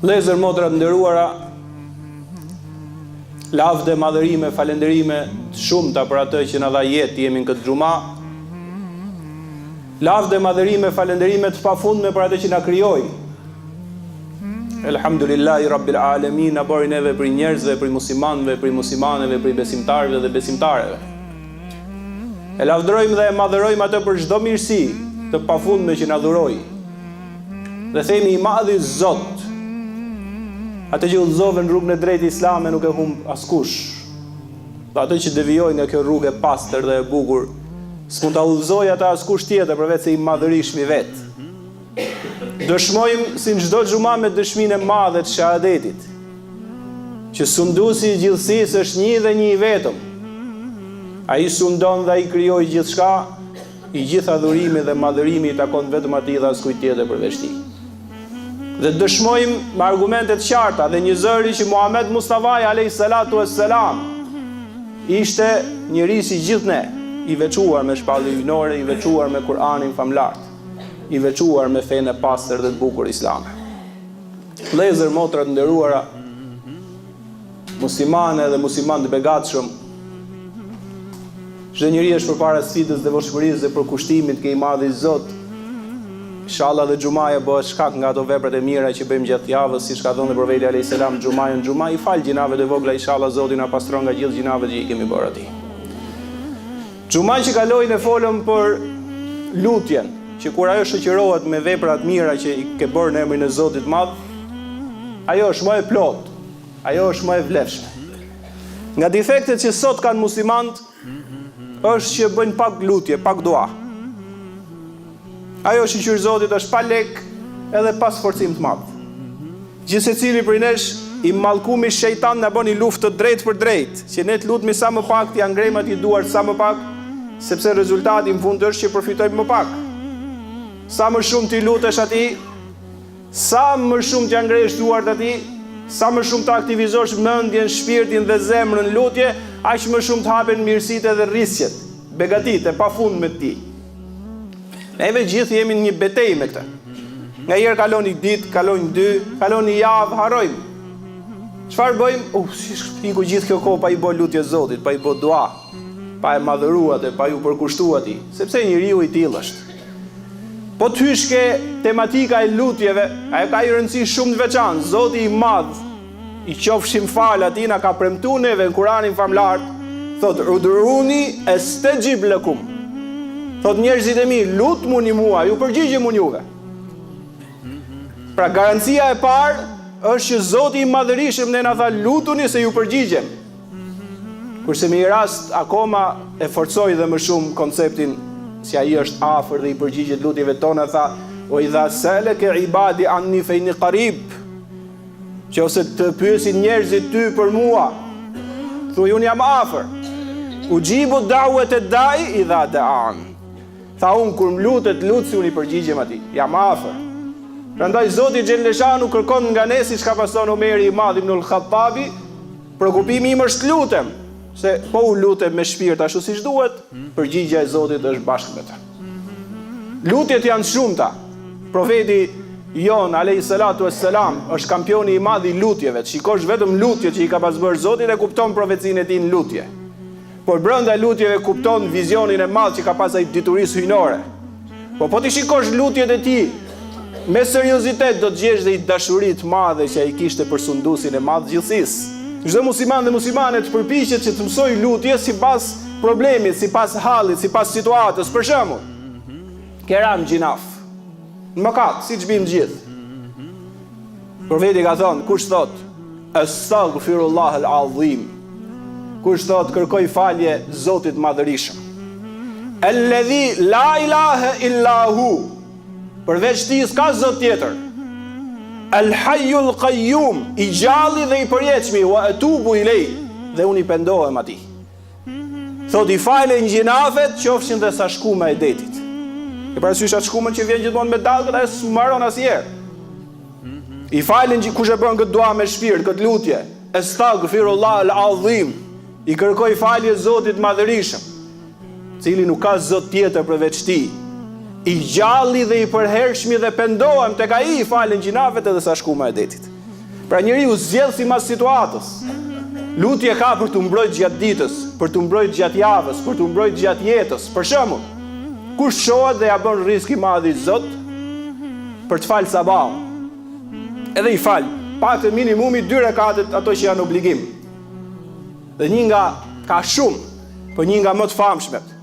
Vëllezër, motra të nderuara, lavde, madhërime, falënderime të shumta për atë që na dha jetë të jemi në këtë xhuma. Lavde, madhërime, falënderime të pafundme për atë që na krijoi. Elhamdulillahi Rabbil Alemin, na bëri neve prej njerëzve, prej muslimanëve, prej muslimaneve, prej besimtarëve dhe besimtareve. E lavdërojmë dhe e madhërojmë atë për çdo mirësi të pafundme që na dhuroi. Dhe themi i madhi Zot, atë që udhëzove në rrugën e drejtë islame nuk e humb askush. Dhe atë që devijoi nga kjo rrugë e pastër dhe e bukur, s'mund ta udhëzojë atë askush tjetër përveç se i madhërishmi vetë. Dëshmojmë si në çdo xhuma me dëshminë e madhe të shahadetit, që sunduesi i gjithësisë është një dhe një i vetëm. Ai sundon dhe ai krijoi gjithçka, I gjithë adhurimi dhe madhërimi i takon vetëm Atij dhe askujt tjetër përveç Tij. Dhe dëshmojmë me argumente të qarta dhe njëzëri që Muhamed Mustafai alejhi salatu es selam ishte njeri si gjithë ne, i veçuar me shpallje hyjnore, i veçuar me Kur'anin famëlartë, i veçuar me fenë e pastër dhe të bukur islame. Vëllezër, motra të nderuara, Muslimane dhe muslimanë të begatshëm, çdo njeri është përpara sfidës devotshmërisë dhe përkushtimit ke i madhi Zot. Inshallah dhe xhumaja bëhet shkak nga ato veprat e mira që bëjmë gjatë javës, siç ka thënë dhe Profeti alejhi selam, xhumaja në xhuma i fal gjynahet e vogla, inshallah Zoti na pastron nga gjithë gjynahet që i kemi bërë atij. Xhumanë që kaloi ne folëm për lutjen, që kur ajo shoqërohet me vepra të mira që i ke bërë në emrin e Zotit të Madh, ajo është më e plotë. Ajo është më e vlefshme. Nga defektet që sot kanë muslimanët është që bëjnë pak lutje, pak dua. Ajo shyqyr Zotit është pa lek edhe pa sforcim të madh. Gjithsecili prej nesh i mallkumi shejtan na bën një luftë të drejtpërdrejtë, që ne të lutemi sa më pak, t'ia ngrejmë atij duart sa më pak, sepse rezultati në fund është që përfitojmë më pak. Sa më shumë t'i lutesh atij, Sa më shumë t'ia ngresh duart atij, sa më shumë të aktivizosh mendjen, shpirtin dhe zemrën në lutje, aq më shumë të hapen mirësitë dhe rrisqet, begatitë e pafundme të tij. Neve gjithë jemi në një betejë me këtë. Nganjëherë kalon një ditë, kalon dy, kalon një javë, harrojmë. Çfarë bëjmë? Uh, si iku gjithë kjo kohë pa i bë lutje Zotit, pa i bë dua, pa e madhëru atë, pa iu përkushtu atij, sepse njeriu i tillë është. Po të hysh ke tematika e lutjeve, ajo ka një rëndësi shumë të veçantë. Zoti i Madh, i qofshim falë atij na ka premtu neve në Kuranin famëlartë, thotë ud'uni estajib lakum. Thotë njerëzit e mi, lutmuni mua, ju përgjigjem unë juve. Pra garancia e parë është që Zoti i Madhërishëm ne na tha lutuni se ju përgjigjem. Kurse me një rast akoma e forcoi dhe më shumë konceptin se ai është afër dhe i përgjigjet lutjeve tona tha wa idha salaka ibadi anni fa inni qarib Qoftë se të pyesin njerëzit ty për mua thuaj unë jam afër Uxhibu da'wat ad-da'i idha da'an Tha unë kur më lutet lutësi unë i përgjigjem atij jam afër Prandaj Zoti xhelleshanu kërkon nga ne siç ka pas thënë Omeri i Madh ibnul Khattabi Preokupimi im është të lutem, se po u lutem me shpirt ashtu siç duhet, përgjigja e Zotit është bashkë me të. Lutjet janë të shumta. Profeti jonë alejhi salatu es selam është kampioni i madh i lutjeve. Të shikosh vetëm lutjet që i ka pas bërë Zotit e kupton profecinë e tij në lutje. Por brenda lutjeve kupton vizionin e madh që ka pas ai diturisë hyjnore. Po po t'i shikosh lutjet e tij me seriozitet do të gjesh dhe një dashuri të madhe që ai kishte për sunduesin e madh të gjithësisë. Çdo musliman dhe muslimane të përpiqet që të mësojë lutje sipas problemit, sipas hallit, sipas situatës. Për shembull, ke ra në gjynah, në mëkat, siç bimë të gjithë. Profeti ka thënë, kush thotë, Estagfirullah el-Adhim, kush thotë, kërkoj falje Zotit Madhërishëm. Elledhi la ilahe illa hu, përveç tij s'ka Zot tjetër. El Hayyul Qayyum, i gjalli dhe i përjetshmi, wa etubu ilej, dhe unë i pendohem atij. Thotë i falen gjynafet qofshin dhe sa shkuma e detit. E parasysh atë shkumën që vjen gjithmonë me dallgët, ajo s'mbaron asnjëherë. I falen kush e bën këtë dua me shpirt, këtë lutje. Estagfirullah al-azim. I kërkoj falje Zotit Madhërishëm, cili nuk ka Zot tjetër përveç tij. I gjalli dhe i përhershmi dhe pendohem tek ai i falen gjynafet edhe sa shkuma e detit. Pra njeriu zgjedh simas situatës. Lutje ka për t'u mbrojt gjatë ditës, për t'u mbrojt gjatë javës, për t'u mbrojt gjatë jetës. Për shembull, kush çohet dhe ja bën rrisk i madhi Zot për të falë sabahun. Edhe i fal, paktën minimumi dy rekatet ato që janë obligim. Dhe një nga ka shumë, po një nga më të famshmet.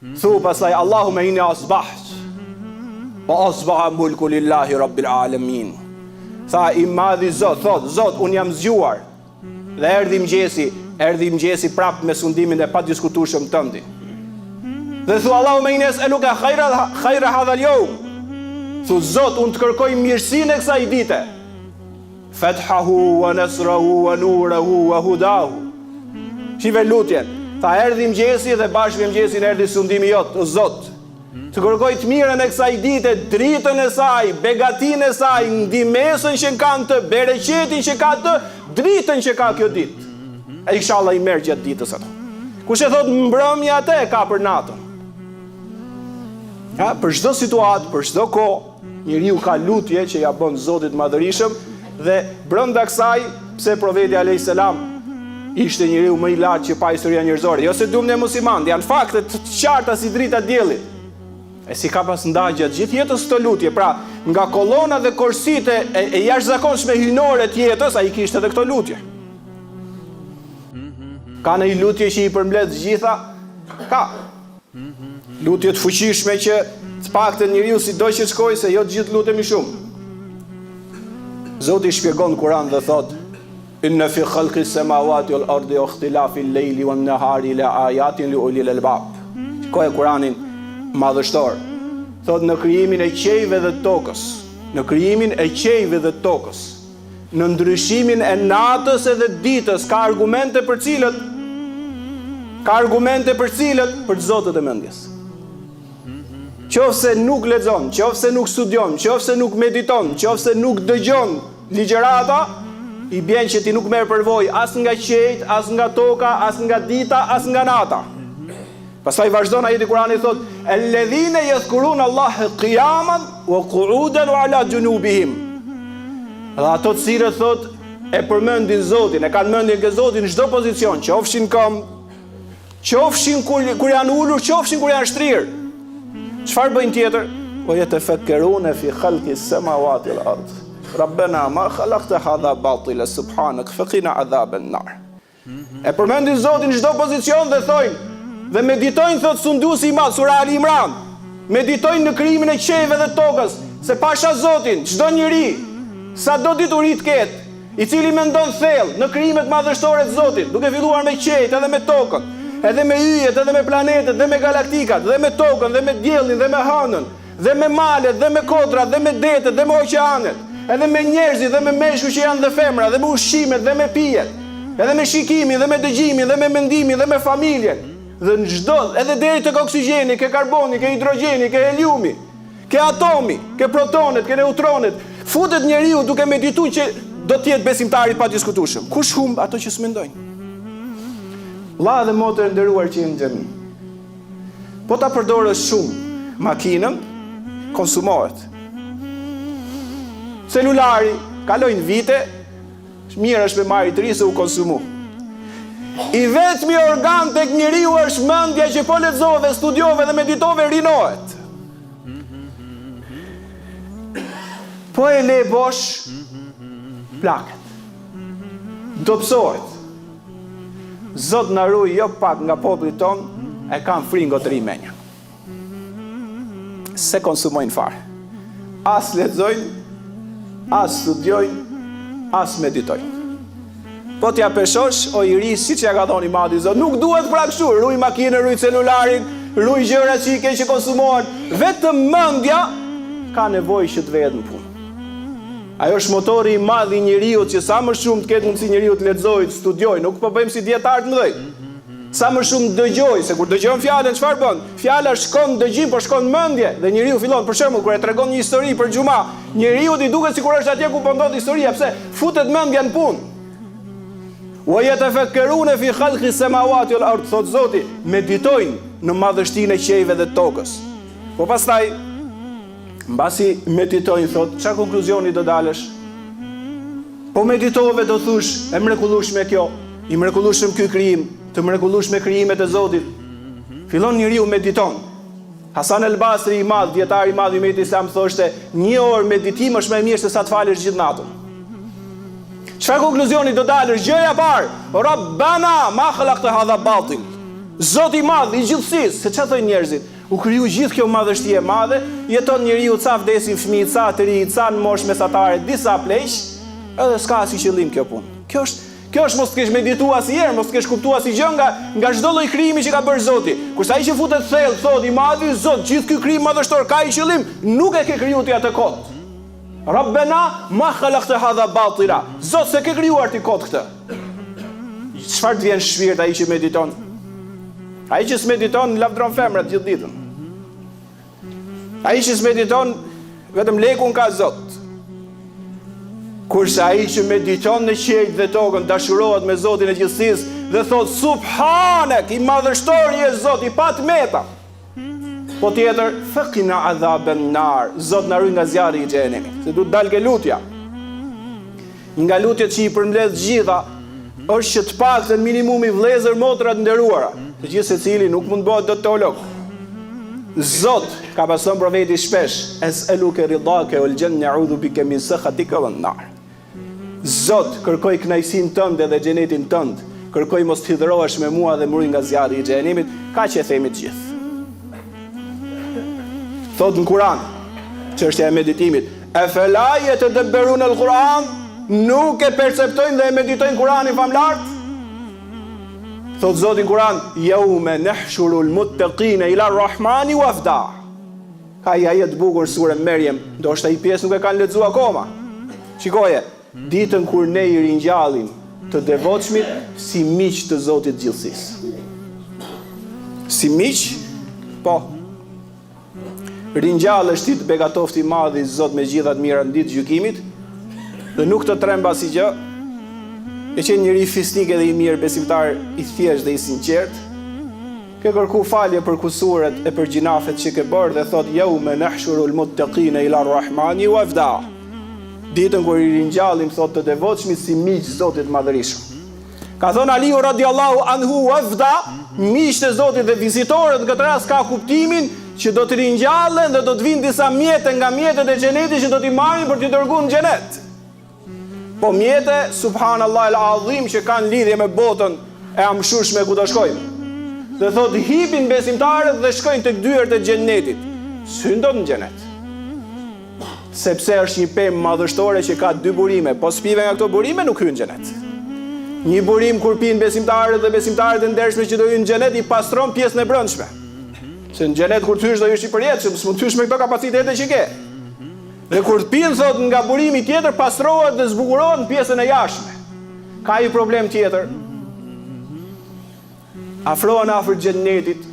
Thu pastaj Allahume inni asbaht Wa asbaha mulku lillahi rabbil alemin Tha i madhi Zot, thot, Zot, unë jam zgjuar Dhe erdhi mëngjesi, erdhi mëngjesi prap me sundimin e padiskutueshëm tëndin Dhe thu Allahume inni es'eluke khajra, khajra hadhal jeum Thu Zot, unë të kërkoj mirësinë e kësaj dite Fethahu wa nasrahu wa nurahu wa hudahu. Shife lutjen. Tha erdhi mëngjesi dhe bashkë me mëngjesin erdhi sundimi jot, o Zot. Të kërkoj të mirën e kësaj dite, dritën e saj, begatinë e saj, ndihmesën që ka në të, bereqetin që ka në të, dritën që ka kjo ditë. E inshallah i merr gjatë ditës ato. Kush e thot mbrëmje atë e ka për natën. Ja, për çdo situatë, për çdo kohë, Njeriu ka lutje që ia bën Zotit të Madhërishëm dhe brenda kësaj, pse Profeti alejhi selam ishte njeriu më i lartë që pa historia njerëzore, jo se duam ne muslimanët, janë fakte të qarta si drita e diellit. E si ka pas nda gjatë gjithë jetës këto lutje, pra nga kolona dhe korsitë e, e jashtëzakonshme hyjnore të jetës, ai kishte edhe këto lutje. Ka ndonjë lutje që i përmbledh të gjitha? Ka. Lutje të fuqishme që të paktën njeriu sido që të shkojë se jo të gjithë lutemi shumë. Zoti shpjegon Kur'an dhe thotë Inna fi khalqi samawati wal ardi wa ikhtilafi al-layli wan nahari la ayatin li ulil albab. Shikoje Kur'anin madhështor. Thotë në krijimin e qiejve dhe tokës, në krijimin e qiejve dhe tokës, Në ndryshimin e natës edhe ditës ka argumente për cilët? Ka argumente për cilët? Për të zotët e mendjes. Qoftë se nuk lexon, qoftë se nuk studion, qoftë se nuk mediton, qoftë se nuk dëgjon ligjërata, i bjen që ti nuk merr përvojë as nga qiejt, as nga toka, as nga dita, as nga nata. Pastaj vazhdon ajeti i Kuranit thotë: "Alladhina yadhkuruna Allaha qiyaman wa qu'udan wa ala junubihim." Dhe ato të cilët thotë e përmendin Zotin, e kanë mendjen ke Zoti në çdo pozicion, qofshin këmbë, qofshin kur kur janë ulur, qofshin kur janë shtrirë. Çfarë bëjnë tjetër? Wa yatafakkaruna fi khalqi as-samawati wal ard. Rabbana ma khalaqta hadha batila subhanak faqina adhaban nar. E përmendin Zotin në çdo pozicion dhe thojnë, dhe meditojnë thotë sunduesi i madh, sura Ali Imran, meditojnë në krijimin e qiejve dhe tokës, se pasha Zotin, çdo njeri, sado dituri të ketë, i cili mendon thellë në krijimet madhështore të Zotit, duke filluar me qiejt edhe me tokën, edhe me yjet, edhe me planetet, dhe me galaktikat, dhe me tokën, dhe me diellin, dhe me hënën, Dhe me malet, dhe me kodrat, dhe me detet, dhe me oqeanet, edhe me njerëzit, dhe me meshkujt që janë dhe femra, dhe me ushqimet, dhe me pijet, edhe me shikimin, dhe me dëgjimin, dhe me mendimin, dhe me familjen, dhe në çdo, edhe deri tek oksigjeni, ke karboni, ke hidrogjeni, ke heliumi, ke atomi, ke protonet, ke neutronet, futet njeriu duke meditu që do të jetë besimtar i padiskutueshëm. Kush humb ato që s'mendojnë? Vlla dhe motër e nderuar që jeni në xhami. Po ta përdorësh shumë makinën, konsumohet. Celulari, kalojnë vite, mirë është me marrë të ri se u konsumu. I vetmi organ tek njeriu është mendja që po lexove, studiove dhe meditove, rinohet. Po e le bosh, plaket. Dobësohet. Zot na ruaj jo pak nga populli tonë e kanë fringo të ri menjën. S'e konsumojnë fare. As lexojnë, as studiojnë, as meditojnë. Po t'ja peshosh, o i ri, siç ja ka thonë i madhi Zot, nuk duhet pra kështu, ruj makinën, ruj celularin, ruj gjërat që i ke që konsumohen, vetëm mendja ka nevojë që të vehet në punë. Ajo është motori i madh i njeriut që sa më shumë të ketë mundësi njeriu të lexojë, të studiojë, nuk po bëjmë si dijetarë të mëdhenj. Sa më shumë të dëgjojë, se kur dëgjon fjalën çfarë bën? Fjala shkon në dëgjim, po shkon në mendje dhe njeriu fillon, për shembull, kur e tregon një histori për xhuma, njeriut i duket sikur është atje ku po ndodh historia, pse? Futet mendja në punë. Wa yatafakkaruna fi khalqi samawati wal ard, thotë Zoti, meditojnë në madhështinë e qiejve dhe tokës. Po pastaj Mbasi meditojnë, thotë, ça konkluzioni do dalësh? Po meditove do thush, e mrekullueshme kjo, i mrekullueshëm ky krijim, të mrekullueshme krijimet e Zotit. Fillon njeriu mediton. Hasan el Basri i madh, dijetar i madh i umetit islam thoshte, një orë meditim është më e mirë se sa të falesh gjithë natën. Çfarë konkluzioni do dalësh? Gjëja e parë, Rabbana ma khalaqta hadha batil. Zoti i madh i gjithësisë, se çfarë thonë njerëzit? U kriju gjithë kjo madhështi e madhe, jeton njeriu ca vdesin fëmijë, ca të rinj, ca në moshë mesatare, disa pleq, edhe s'ka asnjë qëllim kjo punë. Kjo është kjo është mos të kesh meditu asnjëherë, mos të kesh kuptu asnjë gjë nga nga çdo lloj krijimi që ka bërë Zoti. Kurse ai që futet thellë thotë i madhi Zot, gjithë ky krijim madhështor ka një qëllim, nuk e ke kriju ti atë kot. Rabbena ma khalaqta hadha batila. Zot s'e ke krijuar ti kot këtë. Çfarë të vjen në shpirt ai që mediton? Ai që s'mediton lavdron femrat gjithë ditën. Ai që s'mediton vetëm lekun ka Zot. Kurse ai që mediton në qiejt dhe tokën dashurohet me Zotin e gjithësisë dhe thotë subhanek i madhështor je Zot i pa të meta. Po tjetër, fekina adhaben nar, Zot na ruaj nga zjarri i xhehenemit. Se du të dal ke lutja. Një nga lutjet që i përmbledh të gjitha është që të paktën minimumi vëllezër motra të nderuara, të gjithsecili nuk mund të bëhet dot teolog. Zot, ka pas thënë profeti shpesh, es'eluke ridake wal xhenne eudhu bike min sekhatike wen nar. Zot, kërkoj kënaqësinë tënde dhe xhenetin tënd, kërkoj mos të hidhërohesh me mua dhe më ruaj nga zjarri i xhehenemit, kaq e themi të gjithë. Thotë në Kur'an, çështja e meditimit, Efela jetedebberune el-Kur'an, nuk e perceptojnë dhe e meditojnë Kur'anin famëlartë? Thotë Zoti në Kur'an, Jeume nehshurul muttekine ila rrahmani wafda. Ka një ajet të bukur sure Merjem, ndoshta një pjesë nuk e kanë lexu akoma. Shikoje, ditën kur ne i ringjallim të devotshmit si miq të Zotit të gjithësisë. Si miq? Po. Ringjallesh ti të begatoftë i madhi Zot me gjitha të mirat në ditë gjykimit dhe nuk të tremb asnjë gjë. Ke qenë njeri fisnik edhe i mirë, besimtar i thjeshtë dhe i sinqertë. Ke kërku falje për kusuret e për gjynafet që ke bërë dhe thotë jeume nehshurul muttekine ila rrahmani wafda. Ditën kur i ringjallim thotë të devotshmit si miq Zotit të Madhërishëm. Ka thënë Aliu radiallahu anhu wafda, miqtë e Zotit dhe vizitorët në këtë rast ka kuptimin që do të ringjallen dhe do të vijnë disa mjete nga mjetet e xhenetit që do t'i marrin për t'i dërguar në xhenet. Po mjete, subhanallah el adhim që kanë lidhje me botën e amshushme ku do shkojmë. Dhe thotë hipin besimtarët dhe shkojnë tek dyert e xhenetit. S'hyn dot në xhenet. Sepse është një pemë madhështore që ka dy burime, po s'pive nga këto burime nuk hyn në xhenet. Një burim kur pinë besimtarët dhe besimtaret e ndershme që do hyjnë në xhenet i pastron pjesën e brendshme. Se në xhenet kur të hysh do hysh i përjetshëm, s'mund të hysh me këto kapacitete që ke. Dhe kur të pinë thotë nga burimi tjetër pastrohet dhe zbukurohet në pjesën e jashtme. Ka një problem tjetër. Afrohen afër xhennetit.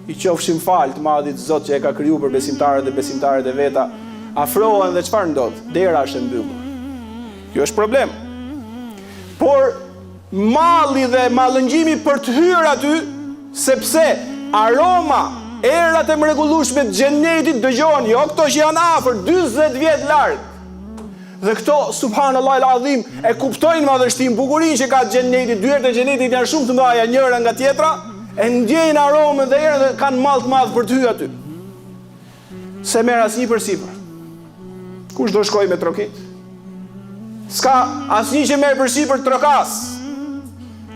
I qofshim falë të madhit Zot që e ka kriju për besimtarët dhe besimtaret e veta. Afrohen dhe çfarë ndodh? Dera është e mbyllur. Kjo është problem. Por Malli dhe mallëngjimi për të hyrë aty, sepse aroma, erat e mrekullueshme të xhennetit dëgjohen, jo këto që janë afër, 40 vjet larg. Dhe këto, subhanallahu el adhim, e kuptojnë madhështinë, bukurinë që ka xhenneti, dyert e xhennetit janë shumë të mëdha njëra nga tjetra, e ndjejnë aromën dhe erën dhe kanë mall të madh për të hyrë aty. S'e merr asnjë përsipër. Kush do shkojë me trokit? S'ka asnjë që merr përsipër të trokasë.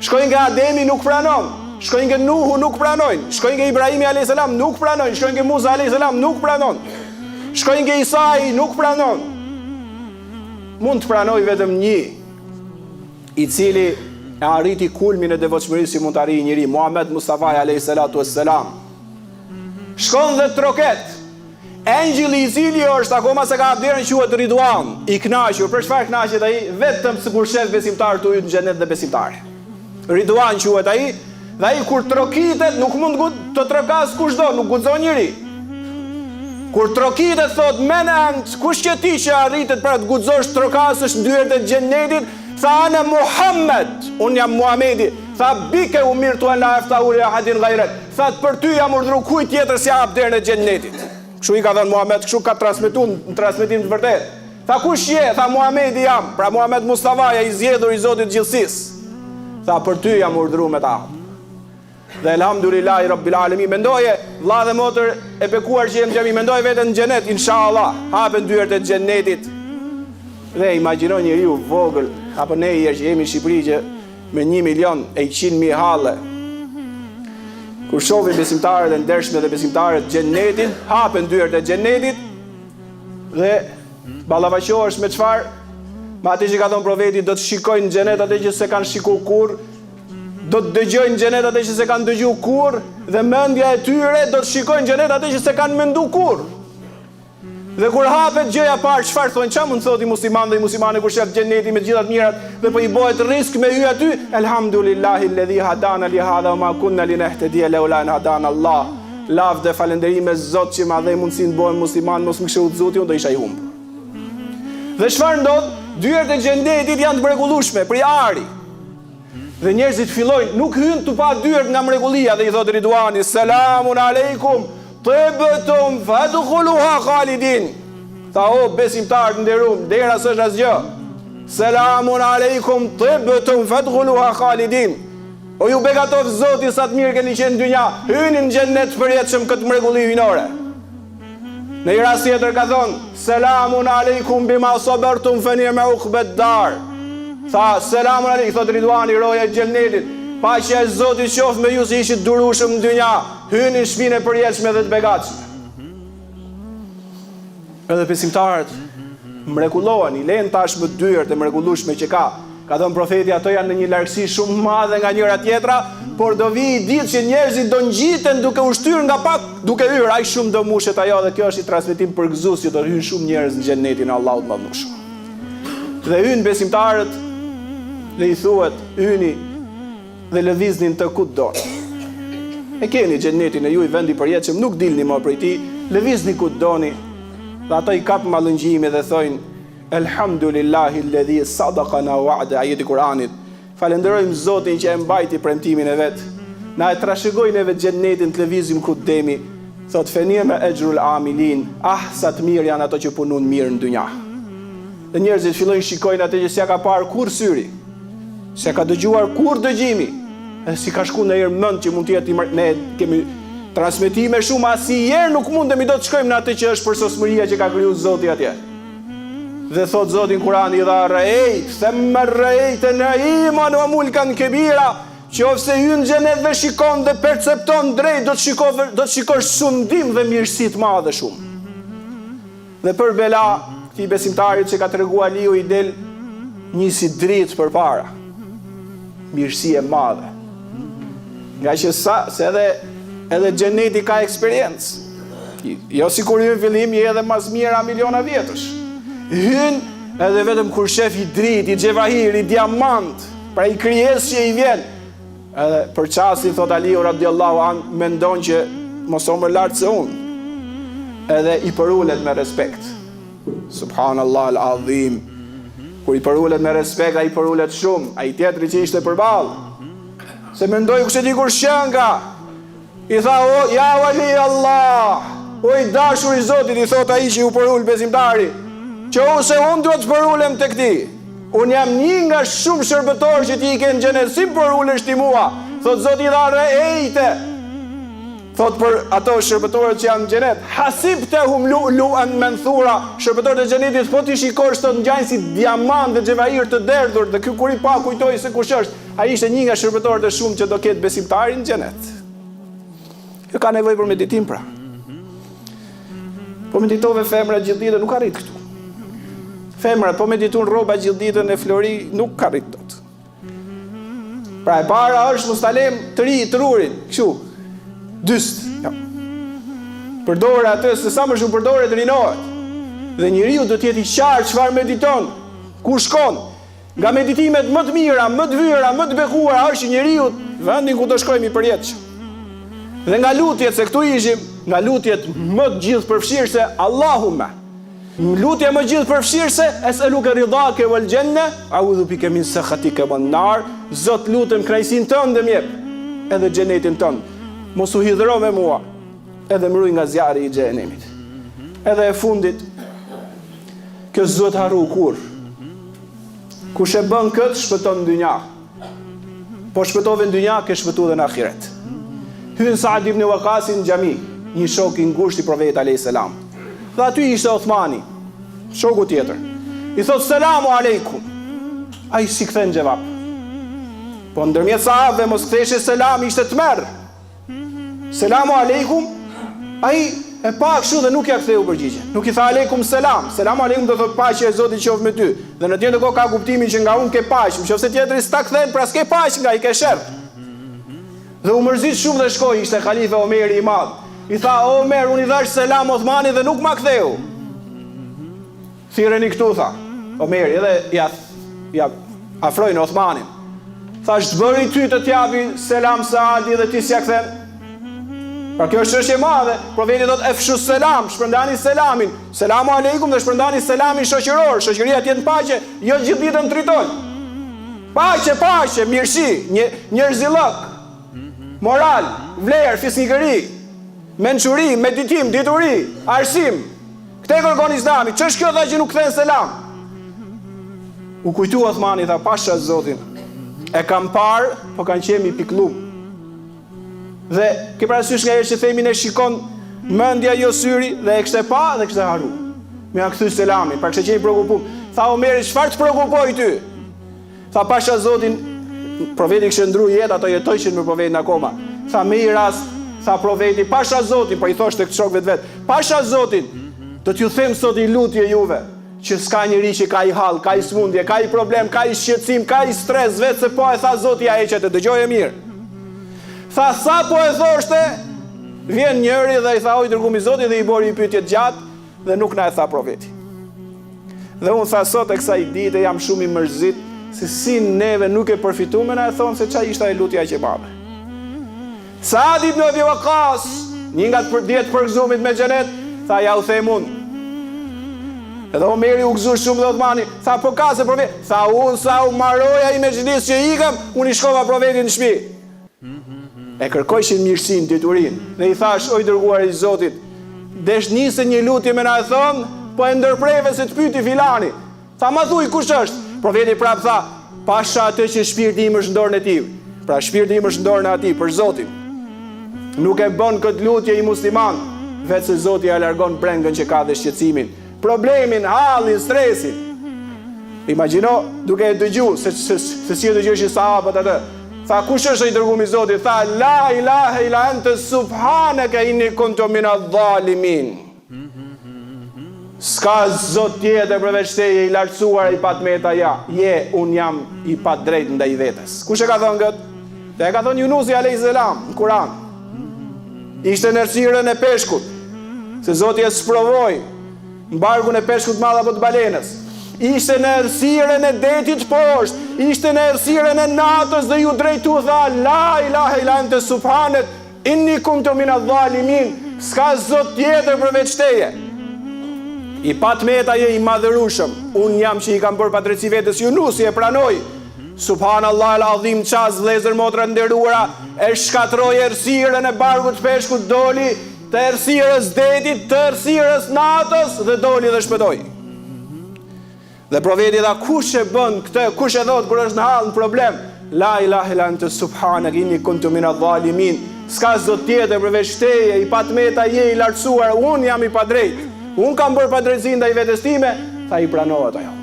Shkojnë nga Ademi nuk pranon. Shkojnë nga Nuhu nuk pranojnë. Shkojnë nga Ibrahimi a.s. nuk pranojnë. Shkojnë nga Musa a.s. nuk pranon. Shkojnë nga Isai nuk pranon. Mund të pranojë vetëm një i cili e arriti kulmin e devotshmërisë që mund të arrijë njeri, Muhammed Mustafa a.s. Shkon dhe troket. Engjëlli i cili është akoma s'e ka hap derën quhet Ridwan, i kënaqur. Për çfarë kënaqet ai? Vetëm se kur shef besimtarë tu hyrë në xhenet dhe besimtare. Ridwan quhet ai, dhe ai kur trokitet nuk mund të trokasë kushdo, nuk guxon njeri. Kur trokitet thot men ent, kush je ti që arritet pra të guxosh të trokasësh në dyert e xhenetit? Tha ana Muhammed, unë jam Muhamedi. Tha bike umirtu en la eftahu li ahadin gajrek. Tha për ty jam urdhru kujt tjetër s'ja hap derën e xhennetit. Kështu i ka thënë Muhammed, kështu ka transmetu në transmetim të vërtetë. Tha kush je? Tha Muhamedi jam, pra Muhamed Mustafaja i zgjedhur i Zotit të gjithësisë. Tha për ty jam urdhëru me ta hap. Dhe elhamdulillahi rabbil alemin mendoje vlla dhe motër e bekuar që je në xhami mendoje veten në xhenet inshallah hapen dyert e xhenetit dhe imagjino njeriu vogël apo ne që jemi në Shqipëri që me 1 milion e 100 mijë halle kur shohim besimtarët e ndershme dhe besimtaret xhenetin hapen dyert e xhenetit dhe ballafaqohesh me çfarë me atë që ka thënë profeti do të shikojnë në xhenet atë që s'e kanë shikuar kurrë Do të dëgjojnë në xhenet atë që s'e kanë dëgju kurrë dhe mendja e tyre do të shikojnë në xhenet atë që s'e kanë mendu kurrë. Dhe kur hapet gjëja e parë, çfarë thonë? Çfarë mund të thotë musliman dhe muslimane kur shef xhenetin me të gjitha të mirat dhe po i bëhet risk me hy aty? Elhamdulillahi alladhi hadana li hadha wa ma kunna linahtadiya laula an hadana Allah. Lavde falënderime Zot që ma dhe mundësinë të bëhem musliman, mos më kishe udhëzu ti, unë do isha i humbur. Dhe çfarë ndodh? Dyert e xhenetit janë të mrekullueshme, prej ari. Dhe njerëzit fillojnë, nuk hyjnë tu pa dyert nga mrekullia dhe i thotë Riduani, Selamun alejkum, tibtum fadkhuluha khalidin. Tha o besimtarë të nderuam, dera s'është asgjë. Selamun alejkum, tibtum fadkhuluha khalidin. O ju begatoftë Zoti sa të mirë keni qenë në dynja, hyni në xhennet të përjetshëm këtë mrekulli hyjnore. Në një rast tjetër ka thonë, Selamun alejkum bima sabertum fe ni'me ukbed dar. Tha, Selamun alejkum, thotë Ridwani, roja e xhennetit, paqja e Zotit qoftë me ju se ishit durueshëm në dynja, hyni në shpinë e përjetshme dhe të begatshme. Edhe besimtarët mrekullohen, i lënë tashmë dyert e mrekullueshme që ka. Ka thënë profeti, ato janë në një largësi shumë të madhe nga njëra tjetra, por do vijë ditë që njerëzit do ngjiten duke u shtyrë nga pak, duke hyrë, aq shumë do mushet ajo dhe kjo është një transmetim përgëzues që do hyjnë shumë njerëz në xhennetin e Allahut të Madhnushëm. Dhe hyjnë besimtarët dhe i thuhet, hyni dhe lëvizni në të ku të doni. E keni xhennetin e juaj vend i përjetshëm, nuk dilni më prej tij, lëvizni ku të doni. Dhe ato i kap mallëngjimi dhe thonë, Elhamdulillahi alladhi sadaqana wa'da, ajeti i Kur'anit. Falënderojmë Zotin që e mbajti premtimin e vet. Na e trashëgoi neve xhennetin të lëvizim ku të demi. Thotë fe ni'me ejrul amilin, ah sa të mirë janë ato që punun mirë në dynja. Dhe njerëzit fillojnë shikojnë atë që s'ia ka parë kurrë syri, s'ia ka dëgjuar kurrë dëgjimi, edhe s'i ka shku ndonjëherë mend që mund të jetë i ne kemi transmetime shumë asnjëherë nuk mundemi dot të shkojmë në atë që është përsosmëria që ka kriju Zoti atje. Dhe thotë Zoti në Kur'an idha ra'ejt themma ra'ejte na'iman wa mulkan kebira, qoftë se hyn në xhenet dhe shikon dhe percepton drejt do të shikosh do të shikosh sundim dhe mirësi të madhe shumë. Dhe për bela këtij besimtarit që ka tregu Aliu i del një si dritë përpara. Mirësi e madhe. Nga që sa, se edhe, edhe xheneti ka eksperiencë. Jo sikur hyn fillim, je edhe mas mijëra miliona vjetësh. Hyn edhe vetëm kur shef i dritë, i xhevahir, i diamant, pra i krijesë që i vjen. Edhe për çastin, thot Aliu radiallahu an, mendon që mos o më lartë se unë. Edhe i përulet me respekt. Subhanallah al adhim. Kur i përulet me respekt, ai përulet shumë. Ai tjetri që ishte përballë. Se mendoi kush e di kush qenka. I tha, o, ja wali Allah, o i dashur i Zotit, i thot ai që iu përul besimtari, që unë se unë duhet të përulem tek ti. Unë jam një nga shumë shërbëtorë që ti i ke në xhenet, si përulesh ti mua? Thot Zoti idha reejte. Thot për ato shërbëtorët që janë në xhenet, hasibtehum lu'lu'an manthura, shërbëtorët e xhenetit po t'i shikosh thot ngjajnë si diamant dhe xhevahir të derdhur dhe ky kur i pa kujtoi se kush është, ai ishte një nga shërbëtorët e shumtë që do ketë besimtari në xhenet. Kjo ka nevojë për meditim pra. Po meditove femra gjithë ditën nuk arrit këtu. Femra po meditun rroba gjithë ditën e flori nuk arrit dot. Pra e para është mos ta lëmë të ri trurin, kështu. Dyst. Jo. Përdore atë se sa më shumë përdoret rinohet. Dhe njeriu do të jetë i qartë çfarë mediton, ku shkon. Nga meditimet më të mira, më të vyera, më të bekuara është që njeriu vendin ku do shkojmë i përjetshëm. Dhe nga lutjet se këtu ishim, nga lutjet më të gjithëpërfshirëse Allahumme Lutja më gjithëpërfshirëse, Es'eluke ridake wal xhenne, a'udhu bike min sakhatike wan nar, Zot lutem kënaqësinë tënde më jep, edhe xhenetin tënd. Mos u hidhëro me mua, edhe më ruaj nga zjarri i xhehenemit. Edhe e fundit, kjo. Kjo s'duhet harru kurrë. Kush e bën këtë shpëton në dynja. Po shpëtove në dynja, ke shpëtu dhe në ahiret. Hyn Saad ibn Waqasi në xhami, një shok i ngushtë i Profetit alayhis salam. Dhe aty ishte Othmani, shoku tjetër. I thot selamu alejkum. Ai s'i kthen xhevap. Po ndërmjet sahabëve mos ktheshe selam ishte tmerr. Selamu alejkum, ai e pa kështu dhe nuk ia ktheu përgjigjen. Nuk i tha alejkum selam. Selamu alejkum do thotë paqja e Zotit qoftë me ty. Dhe në të njëjtën kohë ka kuptimin që nga unë ke paqe, në qoftë se tjetri s'ta kthen, pra s'ke paqe nga ai ke sherr. Dhe u mërzit shumë dhe shkoi, ishte halife Omeri i madh. I tha, o Omer, unë i dhashë selam Othmanit dhe nuk ma ktheu. Thirreni këtu, tha Omeri, edhe ia ia afrojnë Othmanin. Tha, ç'të bëri ty të t'japi selam Saadi dhe ti s'ia kthen? Pra kjo është çështje e madhe. Profeti thotë efshu selam, shpërndani selamin. Selamu alejkum dhe shpërndani selamin shoqëror, shoqëria të jetë në paqe, jo gjithë ditën tritol. Paqe, paqe, mirësi, një njerëzillëk. Moral, vlerë, fisnikëri, mençuri, meditim, dituri, arsim. Këtë e kërkon Islami, ç'është kjo tha që nuk kthen selam? U kujtu Othmani, tha pasha Zotin. E kam parë, po kam qenë i pikëllum. Dhe ke parasysh ngaherë që themi ne shikon mendja jo syri dhe e kishte pa dhe kishte harru. Me ia kthy selamin, pra kishte qenë i preokupum. Tha Omeri, çfarë të preokupoi ty? Tha pasha Zotin, profeti kishte ndru jetë, ato jetojshin me profetin akoma. Tha me i rast, tha profeti, pasha Zotin, po i thoshte këtë shokëve të vet, pasha Zotin, do t'ju them sot i lutje juve, që s'ka njeri që ka i hall, ka i smundje, ka i problem, ka i shqetësim, ka i stres, veç se po e tha Zoti ia heq atë, dëgjoje mirë. Tha sa po e thoshte, vjen njëri dhe i tha o i dërgumi i Zotit dhe i bori i pyetje të gjatë dhe nuk na e tha profeti. Dhe unë tha sot e kësaj dite jam shumë i mërzit se si neve nuk e përfitum me na e thonë se ça ishte ajo lutje aq e madhe. Saad ibn Abi Waqqas, një nga të dhjetë përgëzumit me xhenet, tha ja u them unë. Edhe Omeri u gëzu shumë dhe Othmani, tha po ka se profeti, tha unë sa u maroi ai mexhlis që ikëm, unë i shkova profetit në shtëpi. E kërkojshin mirësinë, diturinë, dhe i thashë, o i dërguari i Zotit, desh nise një lutje me na e thënë, po e ndërpreve se të pyti filani. Tha, ma thuj, kush është? Profeti prapë tha, pasha atë që shpirti im është në dorën e tij. Pra, shpirti im është në dorën e atij, për Zotin. Nuk e bën këtë lutje i musliman, veç se Zoti ia largon brengën që ka dhe shqetësimin. Problemin, hallin, stresin. Imagjino duke e dëgju se se se si e dëgjojshin sahabët atë. Tha kush është i dërgumi i Zotit? Tha la ilahe ila ente subhaneke inni kuntu min adh-dhalimin. S'ka Zot tjetër përveç teje i lartësuar i pa të meta ja. Je, unë jam i padrejtë ndaj vetes. Kush e ka thënë këtë? Dhe e ka thënë Junusi alayhis salam në Kur'an. Ishte në errësirën e peshkut, se Zoti e sprovoi në barkun e peshkut të madh apo të balenës. Ishte në errësirën e detit poshtë, ishte në errësirën e natës dhe iu drejtu tha la ilahe ila ente subhanek inni kuntu min adh-dhalimin, s'ka Zot tjetër përveç teje. I pa të meta je i madhërushëm, unë jam që i kam bërë padrejtësi vetes, Junusi e pranoi. Subhanallah el adhim çast vëllezër motra të nderuara e shkatërroi errësirën e barkut të peshkut doli të errësirës detit të errësirës natës dhe doli dhe shpëtoi dhe profeti tha kush e bën këtë kush e thot kur është në hall në problem la ilahe illa ente subhanak inni kuntu min adh-dhalimin s'ka zot tjetër përveç teje i pa të meta je i lartësuar unë jam i padrejtë unë kam bërë padrejtësi ndaj vetes time tha i pranohet ajo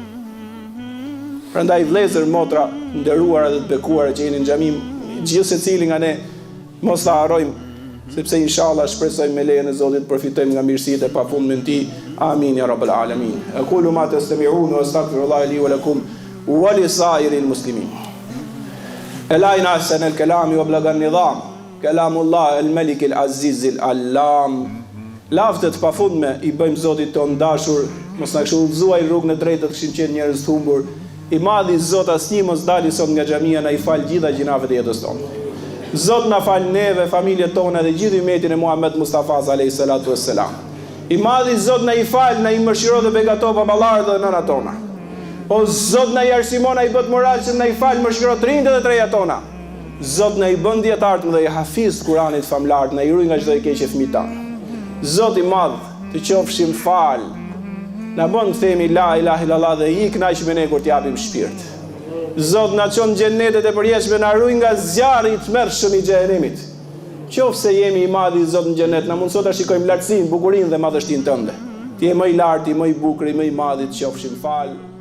Prandaj vëllezër, motra, të nderuara dhe të bekuara që jeni në xhami, gjithsecili nga ne mos ta harrojmë, sepse inshallah shpresojmë me lejen e Zotit të përfitojmë nga mirësitë e pafundme të Tij. Amin ya rabbal alamin. Aqulu ma tastami'un wa astaghfirullah li wa lakum wa li sa'iril muslimin. Ela inna ahsana al-kalami wa ablagha an-nizam. Kelamullah el Melik el Aziz el Allam Lavde të pafundme i bëjmë Zotit tonë të dashur, mos na kishte udhëzu ai rrugën e drejtë do të kishim qenë njerëz të humbur. I madhi Zot asnjë mos dali sot nga xhamia na i fal gjitha gjynafet e jetës tonë. Zot na fal neve, familjet tona dhe gjithë ymetin e Muhamed Mustafas alejhi salatu ves selam. I madhi Zot na i fal, na i mëshiro dhe begato baballarët dhe nënat tona. O Zot na i arsimo, na i bë të moralshëm, na i fal, mëshiro të rinjtë dhe të rejat tona. Zot na i bën dijetarë të mëdhenj hafiz të Kuranit famëlartë na i ruaj nga çdo e keqe fëmijët tanë Zot i madh të qofshim falë. Na bën të themi la ilahe illallah dhe ji i kënaqur me ne kur të japim shpirt. Zot na ço në xhenetet e përjetshme na ruaj nga zjarri i tmerrshëm i xhehenemit. Qoftë se jemi i madhi Zot në xhenet na mundëso ta shikojmë lartësinë, bukurinë dhe madhështinë tënde. Ti je më i larti, më i bukuri, më i madhi të qofshim falë.